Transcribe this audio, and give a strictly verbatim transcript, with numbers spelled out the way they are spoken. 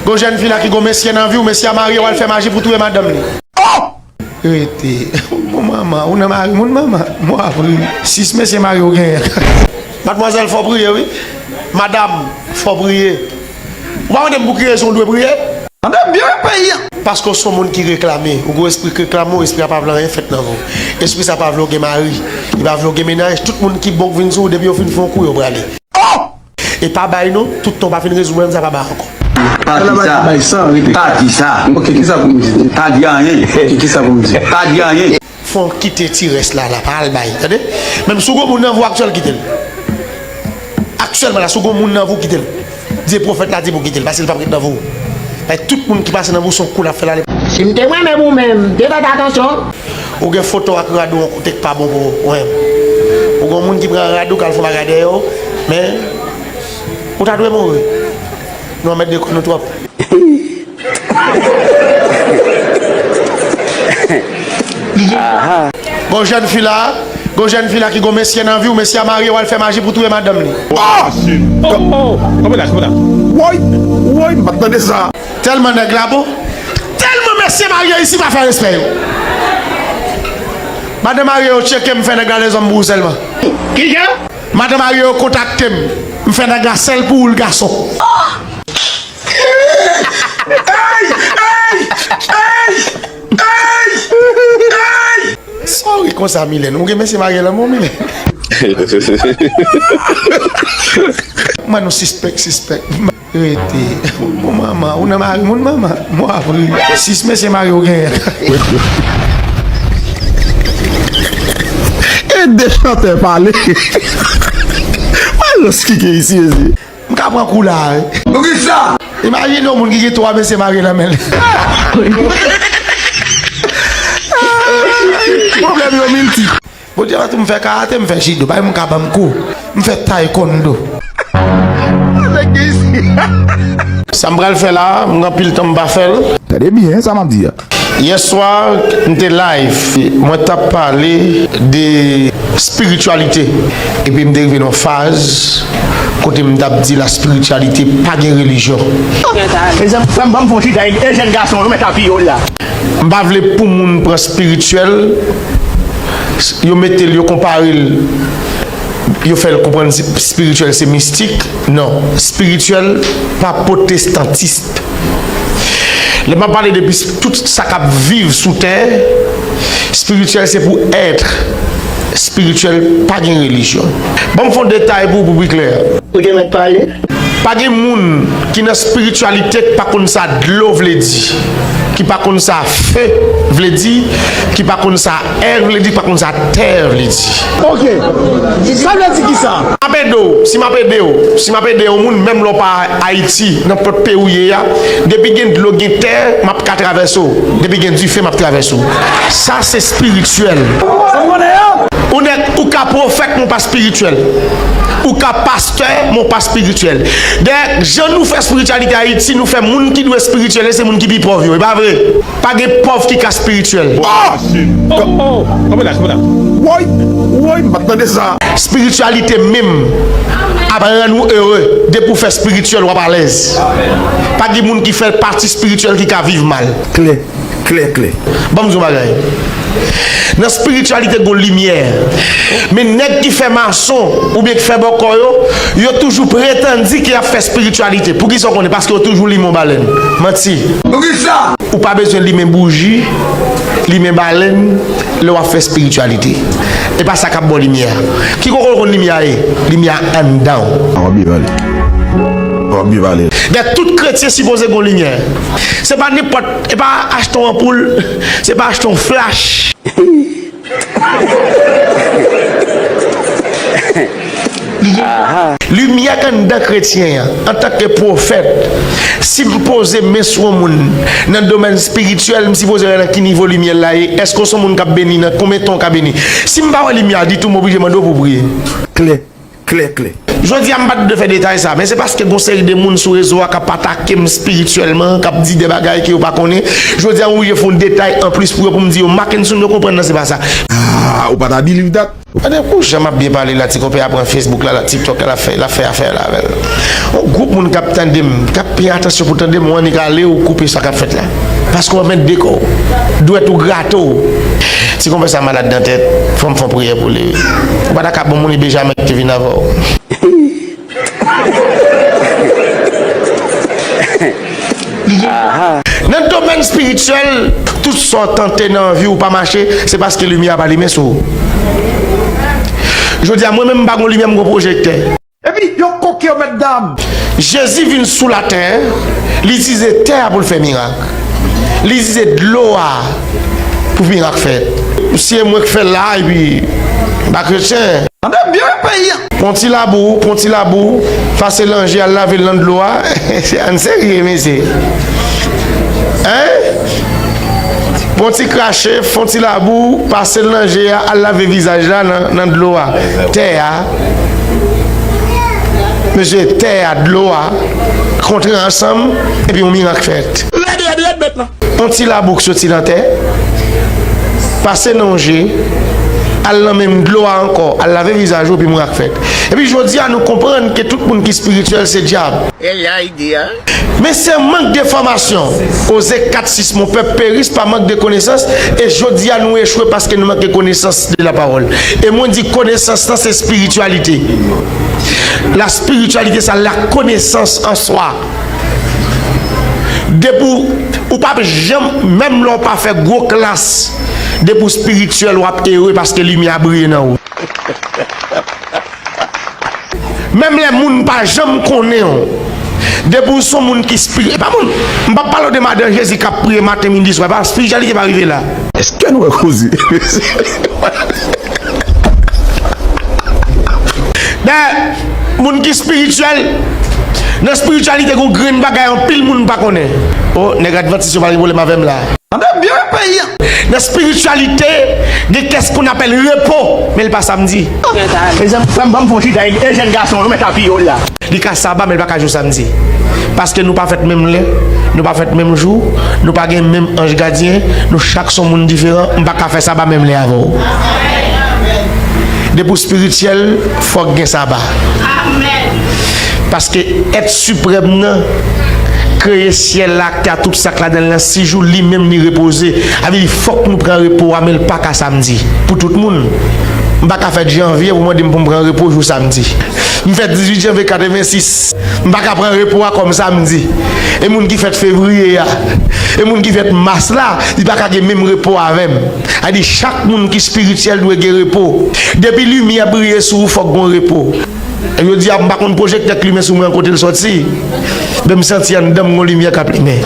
Gon jèn fi la ki gon mesye nan vi w, mesye a marye, w al fè maji pou touye madanm li. Oh! Rete. Bon, manman, ou nan mari moun, manman. Mwen apri. Sis mesye marye w genyen. Madmwazèl, fò priye, wi. Madanm, fò priye. Ou pa mande m pou ki rezon w dwe priye? Tande byen, peyi a. Paske w se yon moun ki reklame. Ou gon espri k reklame w, espri a pa vle anyen fèt nan vi w. Espri sa pa vle w gen mari. Li pa vle w gen mennaj. Tout moun ki bon k vin sou ou, depi yo fin fè yon kou, yo prale. Oh! E pa bay non, tout tan w pa fin rezoud pwoblèm sa, pa bay ankò. Pa di sa. Pa di sa. Ok, kisa pou m di? Pa di anyen. Ok, kisa pou m di? Pa di anyen. Fò w kite ti rès la, la, pa al bay, tande? Menm si w gon moun nan vi w aktyèl, kite l. Aktyèlman la, si w gon moun nan vi w, kite l. Di pwofèt la di pou kite l, paske l p ap ret nan vi w. Paske tout moun ki pase nan vi w, se yon kou l ap fè l ale. Si m te renmen pou mwen, m te fè atansyon. Ou gen foto ak rad ou yon kote k pa bon pou ou menm. Ou gen moun ki pran rad ou k al fè yon bagay dèyè w, men ou ta dwe mouri. Nou anmède kò nou twòp. Gon jèn fi la, gon jèn fi la ki gon mesye nan vi w, mesye a marye, w al fè maji pou touye madanm li. Oh! Oh, oh, oh. Kòman la, kòman la? Woy, woy, m pa t tande sa. Tèlman nèg la bon. Tèlman mesye marye isi pa fè respè yo. Madan marye yo tcheke m, fè nèg la lèzòm pou ou sèlman. Kijan? Madan marye yo kontakte m, m fè nèg la sèl pou ou l gason. Ey! Ey! Ey! Ey! Ey! Sa w ri konsa, Milène? Ou gen mesye marye la, mon Milène? Mwen, nou sispèk, sispèk. Rete. Bon, manman, ou nan mari moun, manman. Mwen apri. Sis mesye marye w genyen. E de chantè pale. Mwen, lòs ki gen isi, mesye. M ka pran kou la, wi. Poukisa? Imajine yon moun ki gen twa mesye marye nan men l. Pwoblèm yo milti. Bondye pa tou m fè karate, m fè jido. Bay m ka ban m kou. M fè taekwondo. Sa m pral fè la, m gen anpil tan m pa fè l. Tande byen sa m ap di a. Yèswa, m te live, mwen t ap pale de espirityalite. Epi m te rive nan yon faz kote m t ap di la espirityalite pa gen relijyon. Mezanmi, frè m, ban m fè yon chita, e jèn gason yo mèt apiye w la. M pa vle pou moun pran espirityèl, yo mete l, yo konpare l, yo fè l konprann si espirityèl se mistik. Non, espirityèl pa pwotestantis. Lè m ap pale depi tout sa k ap viv sou tè, espirityèl se pou èt espirityèl, pa gen relijyon. Ban m fè yon detay pou, pou pi klè. Ou te mèt pale. Pa gen moun ki nan espirityalite ki pa konn sa dlo vle di, ki pa konn sa fe vle di, ki pa konn sa èr vle di, ki pa konn sa tè vle di. Ok. Sa vle di kisa? M ap ede w, si m ap ede w, si m ap ede yon moun, menm lè w pa Ayiti, nan nenpòt peyi w ye a, depi gen dlo, gen tè, m ap ka travèse w. Depi gen dife, m ap travèse w. Sa se espirityèl. Ou nèg, ou ka pwofèt, men w pa espirityèl. Ou ka pastè, men w pa espirityèl. Dayè, jan nou fè espirityalite Ayiti, nou fè moun ki dwe espirityèl, se moun ki pi pòv yo. E pa vre? Pa gen pòv ki ka espirityèl. Oh! Oh, oh, oh. Kòman la, kòman la? Woy, woy, m pa t tande sa. Espirityalite menm ap rann ou ere. Depi w fè espirityèl, w ap alèz. Pa gen moun ki fè pati espirityèl ki ka viv mal. Klè, klè, klè. Ban m di w yon bagay. Nan espirityalite, gon limyè. Men nèg ki fè mason oubyen ki fè bòkò yo, yo toujou pretann di ke y ap fè espirityalite. Poukisa w konnen? Paske yo toujou limen yon balèn. Manti. Poukisa? Ou pa bezwen limen bouji, limen balèn, lè w ap fè espirityalite. E pa sa k ap ba w limyè a. Ki kote w konn limyè a ye? Limyè a anndan w. W ap byen pale. W ap byen pale. Dayè, tout kretyen sipoze gon limyè. Se pa nenpòt, e pa achte yon anpoul, se pa achte yon flach. Limyè k anndan kretyen an, antanke pwofèt, si m poze men sou yon moun nan domèn espirityèl, m sipoze wè nan ki nivo limyè l la ye. Èske w se yon moun k ap beni? Nan konbyen tan w ka beni? Si m pa wè limyè a ditou, m oblije mande w pou w priye. Klè, klè, klè. Jodi a, m pa t dwe fè detay sa, men se paske gon seri de moun sou rezo a k ap atake m espirityèlman, k ap di de bagay ke yo pa konnen. Jodi a, m oblije fè yon detay anplis pou yo, pou m di yo, Mackenson, yo konprann nan, se pa sa. Ah, ou pa ta believe that? Gade pou jan m ap byen pale la, ti konpè a pran Facebook la, la TikTok la, l ap fè, l ap fè afè l avè l. Yon gwoup moun k ap tande m, k ap peye atansyon pou tande m, ou annik ale ou koupe sa k ap fèt la. Paske w ap mèt dekò w. Dwèt ou grate w. Ti konpè sa malad nan tèt, fò m fè yon priyè pou li wi. Ou pa ta ka bon moun, e Benjamin ki te vin avè w. Nan domèn espirityèl, tout sa w tante nan vi w pa mache, se paske limyè a pa limen sou ou. Jodi a, mwen menm m pa gon limyè, m gon pwojektè. Epi, yo koke yo, mèt dam. Jezi vin sou latè, li itilize tè a pou l fè mirak. Li itilize dlo a pou mirak fèt. Si e mwen k fè l la, epi m pa kretyen. Tande byen peyi a. Pran ti labou, pran ti labou, pase nan je, al lave l nan dlo a. Ann serye, mesye. Hein? Pran ti krache, fon ti labou, pase l nan je a, al lave vizaj la nan, nan dlo a. Tè a. Mesye, tè a, dlo a, kontre ansanm, epi yon mirak fèt. Rèd, rèd, rèd, bèt lan. Yon ti labou k soti nan tè, pase nan yon je, al nan menm dlo a ankò, al lave vizaj ou, epi mirak fèt. Epi jodi a, nou konprann ke tout moun ki espirityèl se dyab. E la ide a. Men se mank de fòmasyon. Oze kat sis, mon peuple périsse par manque de connaissance. E jodi a, nou echwe paske nou manke konesans de la parole. E mwen di konesans lan se espirityalite. La spiritualité, c'est la connaissance en soi. Depi w, ou p ap janm, menm lè w pa fè gwo klas, depi w espirityèl, w ap ere paske limyè a briye nan ou. Menm lè moun pa janm konnen w, depi w se yon moun ki spiri-, e pa moun, m p ap pale w de madan Jezi k ap priye maten, midi, swa, pa, espirityalite pa rive la. Èske nou wè koze? Dayè, moun ki espirityèl, nan espirityalite gon grenn bagay anpil moun pa konnen. O, nèg advantis yo pa gen pwoblèm avè m la. Tande byen peyi a. Nan espirityalite, gen kès qu'on appelle repo, men l pa samdi. Mezanmi, frè m, ban m fè yon chita, e jèn gason yo mèt apiye w la. Li ka saba, men l pa ka jou samdi. Paske nou pa fèt menm lè, nou pa fèt menm jou, nou pa gen menm anj gadyen, nou chak se yon moun diferan, m pa ka fè saba menm lè avè w. Depi w espirityèl, fòk gen saba. Paske èt siprèm nan kreye syèl la ak tè a, tout sa k ladan l lan, sis jou, li menm li repoze. Sa vle di fòk nou pran repo a, men l pa ka samdi. Pou tout moun. M pa ka fèt janvye pou mande m pou m pran repo jou samdi. M fèt dizuit janvye katrevensis. M pa ka pran repo a kòm samdi. E moun ki fèt fevriye a, e moun ki fèt mas la, li pa ka gen menm repo avè m. Sa di chak moun ki espirityèl dwe gen repo. Depi limyè briye sou ou, fòk gon repo. E jodi a, m pa konn pwojektè k limen sou mwen an kote l sòti. Men m santi anndan m gon limyè k ap limen.